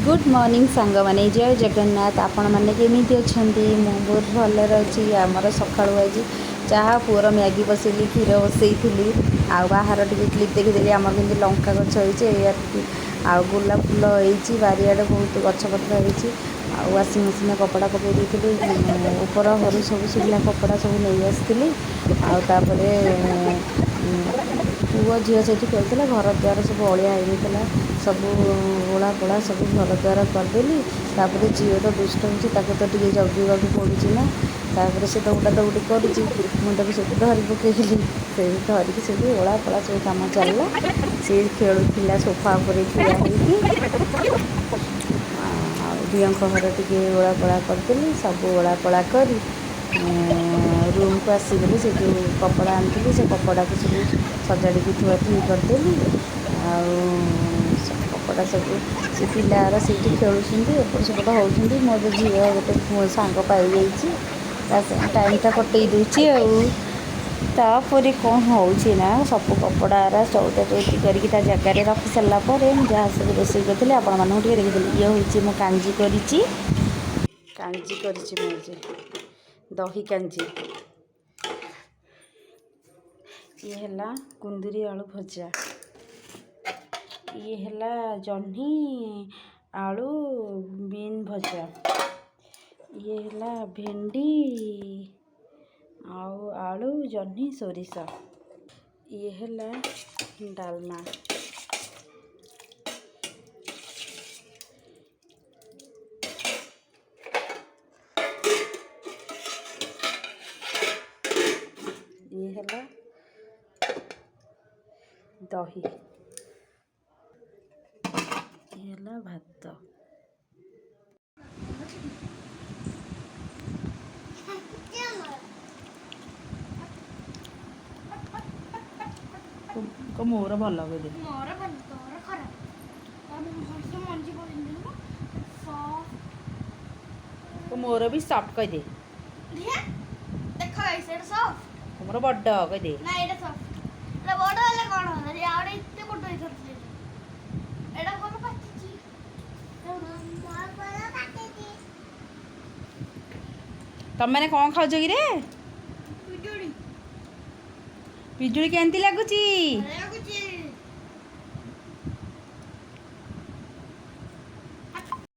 Good morning ସାଙ୍ଗମାନେ, ଜୟ ଜଗନ୍ନାଥ। ଆପଣମାନେ କେମିତି ଅଛନ୍ତି? ମୁଁ ବହୁତ ଭଲରେ ଅଛି। ଆମର ସକାଳୁ ଆଜି ଚାହା, ପୁଅର ମ୍ୟାଗି ବସେଇଲି, କ୍ଷୀର ବସେଇଥିଲି ଆଉ ବାହାର ଟିକେ କ୍ଲିପ୍ ଦେଖିଦେଲି। ଆମର କେମିତି ଲଙ୍କା ଗଛ ହେଇଛି ଏଇଆ, ଆଉ ଗୋଲାପ ଫୁଲ ହେଇଛି, ବାରିଆଡ଼େ ବହୁତ ଗଛପତ୍ର ହେଇଛି। ଆଉ ୱାସିଂ ମେସିନ୍ରେ କପଡ଼ା ପକାଇ ଦେଇଥିଲି, ଉପର ଘରୁ ସବୁ ଶୁଖିଲା କପଡ଼ା ସବୁ ନେଇ ଆସିଥିଲି। ଆଉ ତାପରେ ପୁଅ ଝିଅ ସେଇଠି ଖେଳୁଥିଲା, ଘର ଦ୍ୱାର ସବୁ ଅଳିଆ ହେଇଯାଇଥିଲା, ସବୁ ଓଳା ପୋଳା ସବୁ ଘର ଦ୍ୱାର କରିଦେଲି। ତାପରେ ଝିଅ ତ ଦୁଷ୍ଟ ହେଉଛି, ତାକୁ ତ ଟିକେ ଜଗିବାକୁ ପଡ଼ୁଛି ନା। ତାପରେ ସେ ଦୌଡ଼ା ଦୌଡ଼ି କରୁଛି, ମୁଁ ତାକୁ ସେଠି ଧରି ପକେଇଲି। ସେ ଧରିକି ସେଠି ଓଳା ପୋଳା ସବୁ କାମ ଚାଲିଲା। ସେ ଖେଳୁଥିଲା ସୋଫା ଉପରେ ଠିଆ ହେଇକି। ଆଉ ଦିଅଙ୍କ ଘର ଟିକେ ଓଳା ପୋଳା କରିଦେଲି। ସବୁ ଓଳା ପୋଳା କରି ରୁମ୍କୁ ଆସିଗଲି। ସେ ଯେଉଁ କପଡ଼ା ଆଣିଥିଲି, ସେ କପଡ଼ାକୁ ସବୁ ସଜାଡ଼ିକି ଥୁଆ ଥୁଇ କରିଦେଲି। ଆଉ କପଡ଼ା ସବୁ ସେ ପିଲାର ସେଇଠି ଖେଳୁଛନ୍ତି, ଏପଟ ସେପଟ ହେଉଛନ୍ତି। ମୋର ଝିଅ ଗୋଟେ ସାଙ୍ଗ ପାଇଯାଇଛି, ତା ଟାଇମ୍ଟା କଟେଇ ଦେଉଛି। ଆଉ ତାପରେ କ'ଣ ହେଉଛି ନା, ସବୁ କପଡ଼ାରା ଚଉତା ଚଉତି କରିକି ତା ଜାଗାରେ ରଖି ସାରିଲା ପରେ ମୁଁ ଯାହା ସବୁ ରୋଷେଇ କରିଥିଲି ଆପଣମାନଙ୍କୁ ଟିକେ ଦେଖିଦେଲି। ଇଏ ହେଉଛି ମୁଁ କାଞ୍ଜି କରିଛି, କାଞ୍ଜି କରିଛି ମୁଁ ଆଜି ଦହି କାଞ୍ଜି। ଇଏ ହେଲା କୁନ୍ଦୁରି ଆଳୁ ଭଜା, ଇଏ ହେଲା ଜହ୍ନି ଆଳୁ ବିନ୍ ଭଜା, ଇଏ ହେଲା ଭେଣ୍ଡି ଆଉ ଆଳୁ ଜହ୍ନି ସୋରିଷ, ଇଏ ହେଲା ଡାଲମା। ଇଏ ହେଲା ଦହି, ଇଏ ହେଲା ଭାତ। ମୋର ଭଲ କହିଦେ। ମୋର ଭଲ, ତୋର ଖରାପ। ଆଉ ମୁଁ ଭଲସେ ମଞ୍ଜି ପକେଇଲି ସଫ୍ଟ। ମୋର ବି ସଫ୍ଟ କହିଦେ। ଦେଖ ଗାଇସ୍, ଏଇଟା ସଫ୍ଟ। ମୋର ବଡ଼ କହିଦେ। ନା, ଏଇଟା ସଫ୍ଟ। ଏଇଟା ବଡ଼ ହେଲେ କ'ଣ ହେଲା ଯେ, ଆଉ ଏତେ ବଡ଼ ହେଇଥାଉଛି। ଏଇଟା ଭଲ ପାଚିଛି। ତମେମାନେ କ'ଣ ଖାଉଛ କିରେ? ପିଜୁଳି। ପିଜୁଳି କେମିତି ଲାଗୁଛି? ଲାଗୁଛି।